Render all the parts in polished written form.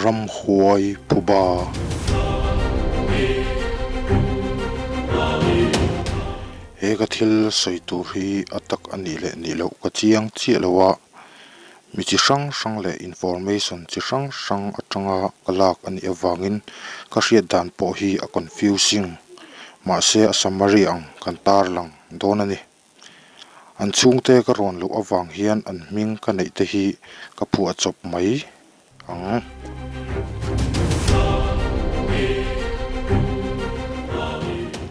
Ramhuai phuba. He ka thil sawi tur hi a tak a nih leh nih loh ka chiang chiah lo a, mi chi hrang hrang leh information chi hrang hrang atanga ka lak a nih avangin ka hriat dan pawh hi a confusing mahse a summary ang kan tarlang dawn a ni. An chhungte ka rawn loh avang hian an hming ka neih te hi ka phuah chawp mai ang.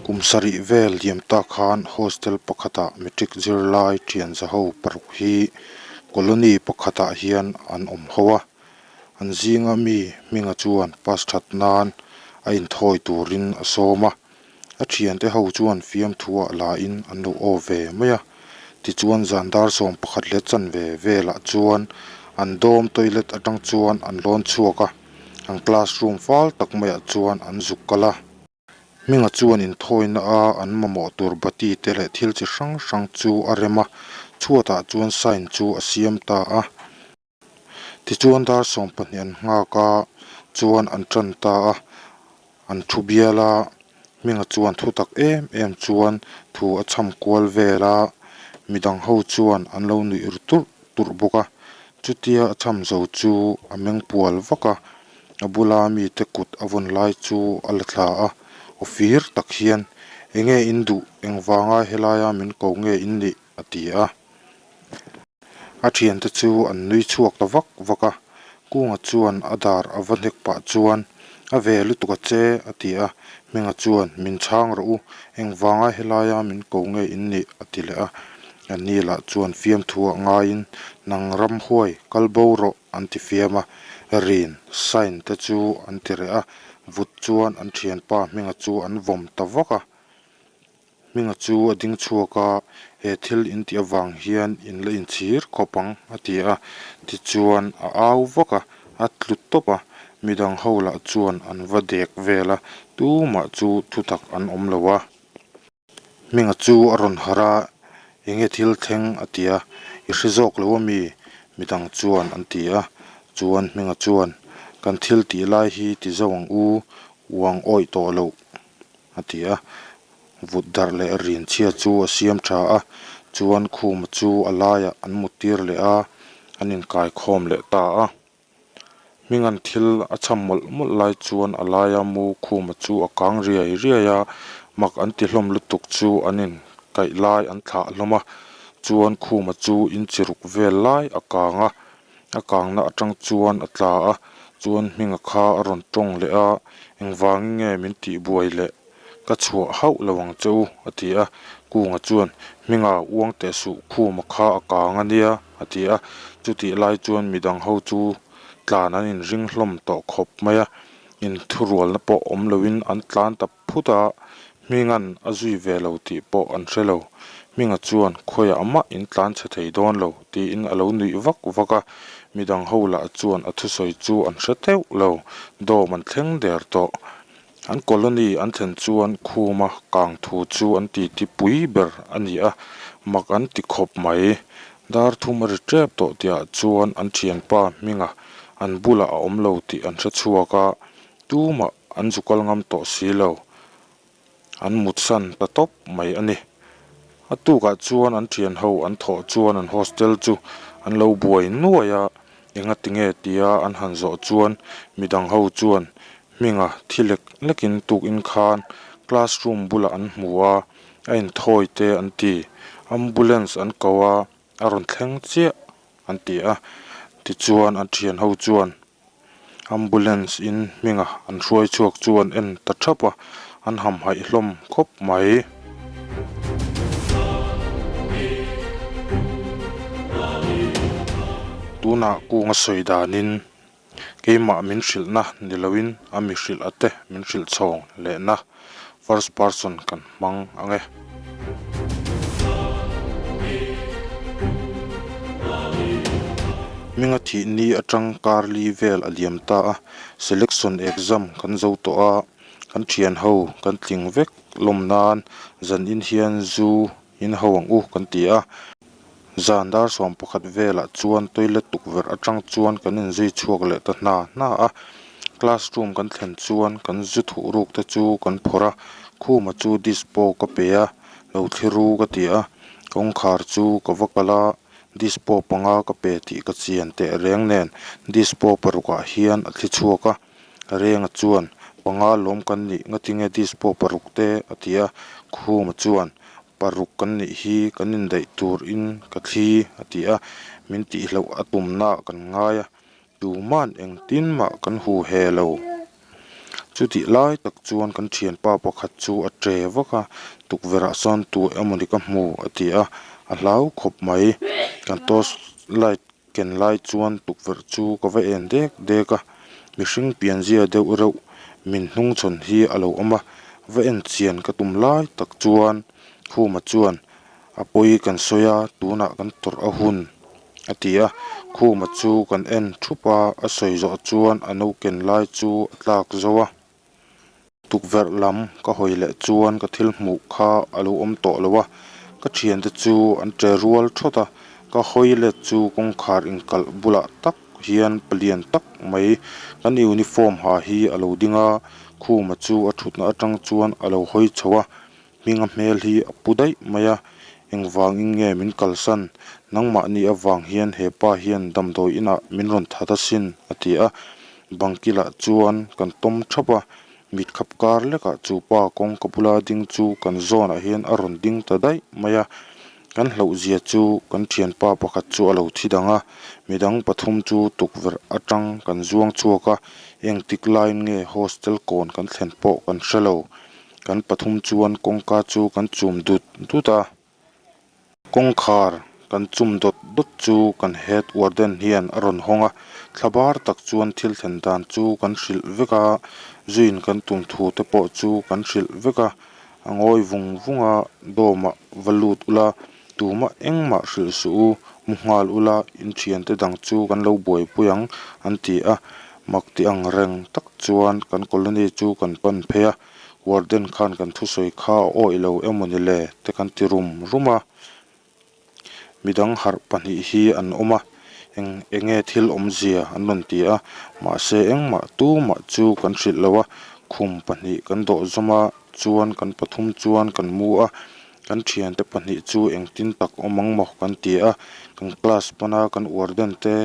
Kum sarih vel liam ta khan hostel pakhatah matric zirlai thianzaho paruk hi colony pakhatah hian an awm ho a. An zinga mi hminga chuan pass that nan a inthawi turin a sawm a. A thiante ho chuan fiamthuah lain an lo aw ve mai a, tichuan zan dar 11 leh chanve velah chuan an dawm toilet atang chuan an lawn chhuak a, an classroom fal tak maiah chuan an zuk kal a. Hminga chuan inthawina a an mamawh tur bati te leh thil chi hrang hrang chu a rem a, chhuatah chuan sign chu a siam ta a. Tichuan dar 12 an nghak a, chuan an tan ta a, an thu bial a, Hminga chuan thu tak em em chuan thu a chham kual vel a, midang ho chuan an lo nuih ru turh turh bawk a, chutia a chham zo chu a meng pual vak a, a bula mite kut a vawn lai chu a la thla a, aw fir tak hian, Enge in duh, engvanga helaia min ko nge in nih? a ti a. A thiante chu an nui chhuak ta vak vak a, Kunga chuan a dar a va hnek pah chuan, A ve lutuk a che, a ti a. Hminga chuan, Min chhang rawh u, engvanga helaia min ko nge in nih? a ti leh a. Anni lah chuan fiamthuah ngaiin, Nang ramhuai, kal bo rawh, an ti fiam a. Rin, sign, te chu an ti reh a, vut chuan an thianpa Hminga chu an vawm ta vak a. Hminga chu a ding chhuak a, he thil in tih avang hian in la inchhir khawp ang a ti a, tichuan a au vak a, a tlu tawp a, midang ho lah chuan an va dek vel a, tumah chu thutak an awm lo a. Hminga chu a rawn harh a, enge thil thleng a ti a, i hre zawk lo ami? Midang chuan an ti a, chuan Hminga chuan kan thil tih lai hi ti zo ang u, uang awih tawh loh. a ti a, vut darh leh rin chhia chu a siam tha a, chuan khuma chu a laiah an mut tir leh a, an inkai khawm leh ta a. Hminga'n thil a chham mawlh mawlh lai chuan a laia mu khuma chu a kang riai riai a, mak an ti hlawm lutuk chu an inkaih lai an thlah hlawm a, chuan khuma chu inchiruk vel lai a kang a. A kangna atang chuan a tla a, chuan Hminga kha a rawn tawng leh a, Engvangin nge min tih buai leh? Ka chhuah hauh lo ang che u, a ti a. Kunga chuan, Hminga, uang teh suh, khuma kha a kang a nia, a ti a. Chutih lai chuan midang ho chu tlan an inring hlawm tawh khawp mai a, inthurualna pawh awm loin an tlan ta phut a, Hminga'n a zui ve lo tih pawh an hre lo. Hminga chuan, Khawiah mah in tlan chhe thei dawn lo, tiin a lo nuih vak vak a. Midang ho lah chuan a thusawi chu an hre teuh lo. Dawm an thleng der tawh. An colony an thlen chuan Khuma kang thu chu an titi pui ber a ni a, mak an ti khawp mai. Dar thum a ri tep tawh tihah chuan an thianpa Hminga an bulah a awm lo tih an hre chhuak a, Tumah an zu kal ngam tawh si lo, an mutsan ta tawp mai a ni. A tukah chuan an thian ho an thawh chuan an hostel chu an lo buai nuai a, enga tinge tia an han zawh chuan midang ho chuan Hminga thi lek lekin tukin khan classroom bulah an hmu a, a inthawi te an ti. Ambulance an ko a, a rawn thleng chiah an ti a, tichuan an thian ho chuan Ambulance in hminga an hruai chhuak chu an en ta thap a, an hamhaih hlawm khawp mai. Tunah kunga sawi danin keimah min hrilhna ni loin a mi hrilh a te min hrilh chhawng lehna first person kan hmang ang e. Hminga thih ni atang kar li vel a liam ta a, selection exam kan zo tawh a, kan thian ho kan tling vek lawm nan zan in hian zu in ho ang u kan ti a. Zan dar 11 velah chuan toilet tukverh atang chuan kan inzui chhuak leh ta hna hna a. Classroom kan thlen chuan kan zu thuh ruk te chu kan phawrh a, Khuma chu dispo ka pe a, lo thli ru ka ti a. Kawngkhar chu ka va kal a, dispo panga ka pe tih ka chian teh reng nen dispo parukah hian a thli chhuak a. Renga chuan, Panga lawm kan nih, ngatinge dispo paruk te? a ti a. Khuma chuan, Paruk kan nih hi kan indaih tur in ka thli, a ti a. Min tihloh a tumna kan ngai a, tuman engtin mah kan hu he lo. Chutih lai tak chuan kan thianpa pakhat chu a tre vak a, tukverh ah sawn tu emawni ka hmu, a ti a. A hlau khawp mai. Kan torch light Ken lai chuan tukverh chu ka va en dek dek a, mihring pianzia deuh reuh min hnungchhawn hi a lo awm a, va en chian ka tum lai tak chuan Khuma chuan a pawi kan sawi a, tunah kan tawrh a hun a ti a, Khuma chu kan en thup a, a sawi zawh chuan a no ken lai chu a tlak zo a. Tukverh lam ka hawi leh chuan ka thil hmuh kha a lo awm tawh lo a, ka thiante chu an che rual thawt a, ka hawi let chu kawngkhar inkalh bulah tak hian palian tak mai kan uniform ha hi a lo ding a, Khuma chu a thutna atang chuan a lo hawi chho a, Hminga hmel hi a pu daih mai a, engvangin nge min kalsan? Nangmahni avang hian he pa hian damdawi inah min rawn that asin, a ti a. Bangkilah chuan kan tawm thap a, mit khap kar lekah chu pa kawngka bula ding chu kan zawnah hian a rawn ding ta daih mai a. Kan hlauhzia chu kan thianpa pakhat chu a lo thi dang a, midang pathum chu tukverh atang kan zuang chhuak a, engtik laiin nge hostel kawn kan thlen pawh kan hre lo. Kan pathum chuan kawngka chu kan chum dut dut a, kawngkhar kan chum dawt dawt chu kan head warden hian a rawn hawng a, thla bar tak chuan thil thlen dan chu kan hrilh vek a, zuiin kan tum thu te pawh chu kan hrilh vek a, a ngawi vung vung a, dawm ah va lut ula, tumah engmah hrilh suh u, mu nghal ula, in thiante dang chu kan lo buaipui ang an ti a, mak ti ang reng tak chuan kan colony chu kan pan phei a. Warden khan kan thusawi kha a awih lo emaw ni le te kan ti rum rum a, midang harh pahnih hi an awm a, eng enge thil awmzia an rawn ti a, mahse engmah tumah chu kan hrilh lo a, khum pahnih kan dawh zawm a chuan kan pathum chuan kan mu a, kan thiante pahnih chu engtin tak awm ang maw kan ti a, kan class pana kan warden te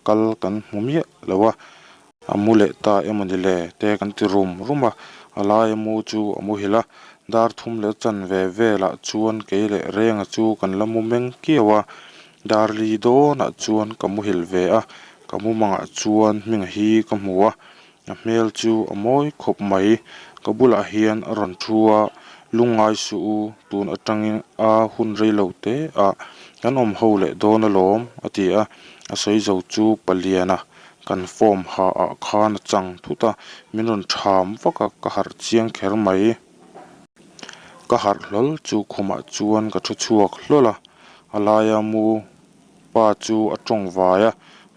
kal kan hmu miah lo a. A mu leh ta emaw ni le te kan ti rum rum a, a laia mu chu a muhil a, dar thum leh chanve velah chuan kei leh Renga chu kan la mu meng kiau a, dar li dawnah chuan ka muhil ve a, ka mumangah chuan hminga hi ka hmu a, a hmel chu a mawi khawp mai, ka bulah hian a rawn thu a, lungngai suh u, tun atangin a hun rei lo te ah kan awm ho leh dawn alawm a ti a, a sawi zo chu paliana Kan form ha ah khan a chang thut a, min rawn tham vak a, ka harh chiang kher mai. Ka harh hlawl chu khumah chuan ka thu chhuak hlawl a, a laia mu pa chu a tawng vai a,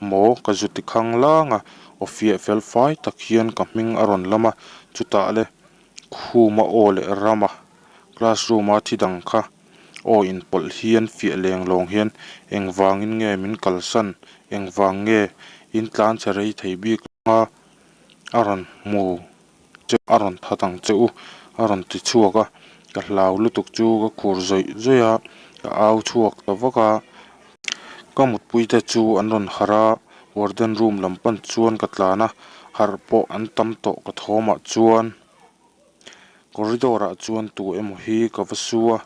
maw ka zu ti khang lang a, aw fiah fel fai tak hian ka hming a rawn lam a, chutah le khuma aw leh rama classroom a thi dang kha. Aw inpawlh hian fiah leng lawng hian engvangin nge min kalsan, engvang nge in tlan che rei thei bik a, a rawn hmu che a rawn that ang che u a rawn ti chhuak a, ka hlau lutuk chu ka khur zawih zawih a, ka au chhuak ta vak a, ka mutpui te chu an rawn harh a, warden room lam pan chuan ka tlan a, harh pawh an tam tawh ka thawmah chuan. Corridor ah chuan tu emaw hi ka va su a,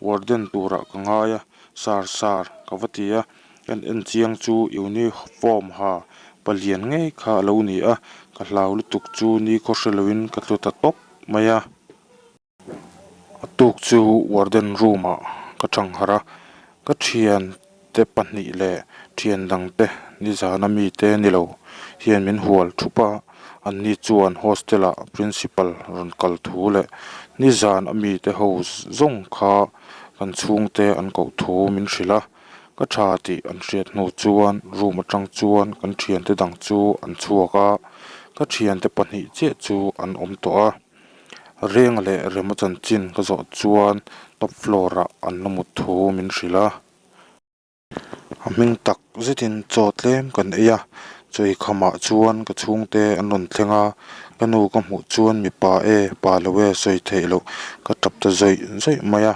warden turah ka ngai a, sar sar ka va ti a, kan en chiang chu uniform ha palian ngei kha a lo ni a, ka hlau lutuk chu ni khaw hre loin ka tlu ta tawp mai a. A tuk chu warden room ah ka chang harh a, ka thian te pahnih leh thian dang te nizana mite ni lo hian min hual thup a, anni chuan hostel ah principal rawn kal thu leh nizan a mite ho zawng kha kan chhungte an koh thu min hrilh a, ka tha tih an hriat hnu chuan room atang chuan kan thiante dang chu an chhuak a, ka thiante pahnih chiah chu an awm tawh a. Renga leh Rema chanchin ka zawh chuan top floor ah an la mut thu min hrilh a. A hming tak zetin chaw tlem kan ei a, chaw ei khamah chuan ka chhungte an rawn thleng a, ka nu ka hmuh chuan mipa e, pa lo e sawi theih loh ka tap ta zawih zawih mai a,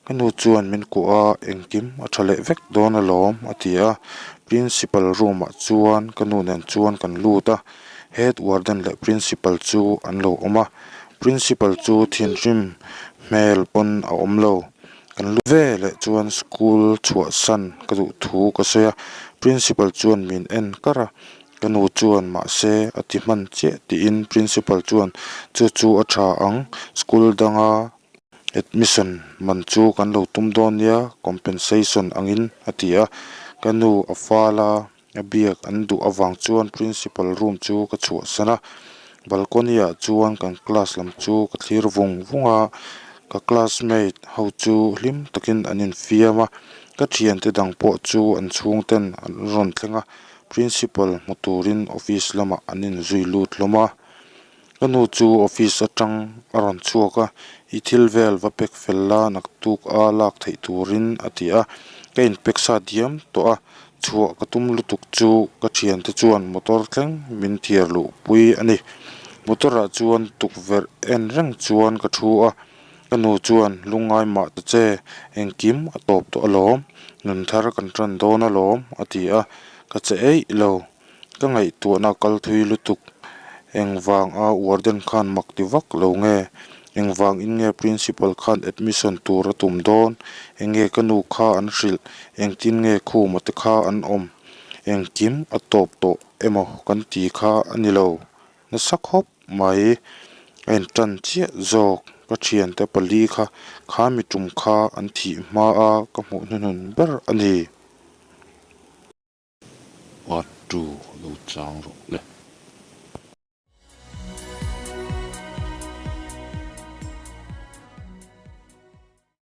ka nu chuan min kuah a, engkim a tha leh vek dawn alawm a ti a, principal room ah chuan ka nu nen chuan kan lut a, head warden leh principal chu an lo awm a, principal chu thinrim hmel pawn a awm lo. Kan lu ve leh chuan school chhuahsan ka duh thu ka sawi a, principal chuan min en kar a, ka nu chuan mahse a ti hman chiah tiin principal chuan chu chu a tha ang, school danga admission man chu kan lo tum dawn nia compensation angin a ti a, ka nu a fal a. A biak an duh avang chuan principal room chu ka chhuahsan a, balcony ah chuan kan class lam chu ka thlir vung vung a, ka classmate ho chu hlim takin an infiam a, ka thiante dang pawh chu an chhung ten an rawn thleng a, principal hmu turin office lamah an inzui lut hlawm a. Ka nu chu office atang a rawn chhuak a, i thil vel va pack fel la naktuk a lak theih turin a ti a, ka in pack sa diam tawh a, chhuah ka tum lutuk chu ka thiante chuan motor thleng min thiar luh pui a ni. Motor ah chuan tukverh en reng chuan ka thu a, ka nu chuan lungngai mah ta che, engkim a tawp tawh alawm, nun thar kan tan dawn alawm a ti a, ka che eih lo. Ka ngaihtuahna kal thui lutuk. Engvang a warden khan mak ti vak lo nge? Engvang in nge principal khan admission tur a tum dawn? Enge ka nu kha an hrilh? Engtin nge khuma te kha an awm? Engkim a tawp tawh emaw kan ti kha a ni lo. Nasa khawp mai. A intan chiah zawk. Ka thiante pali kha kha mi tum kha an thih hma a ka hmuh hnuhnun ber a ni. Part 2 lo chang rawh le.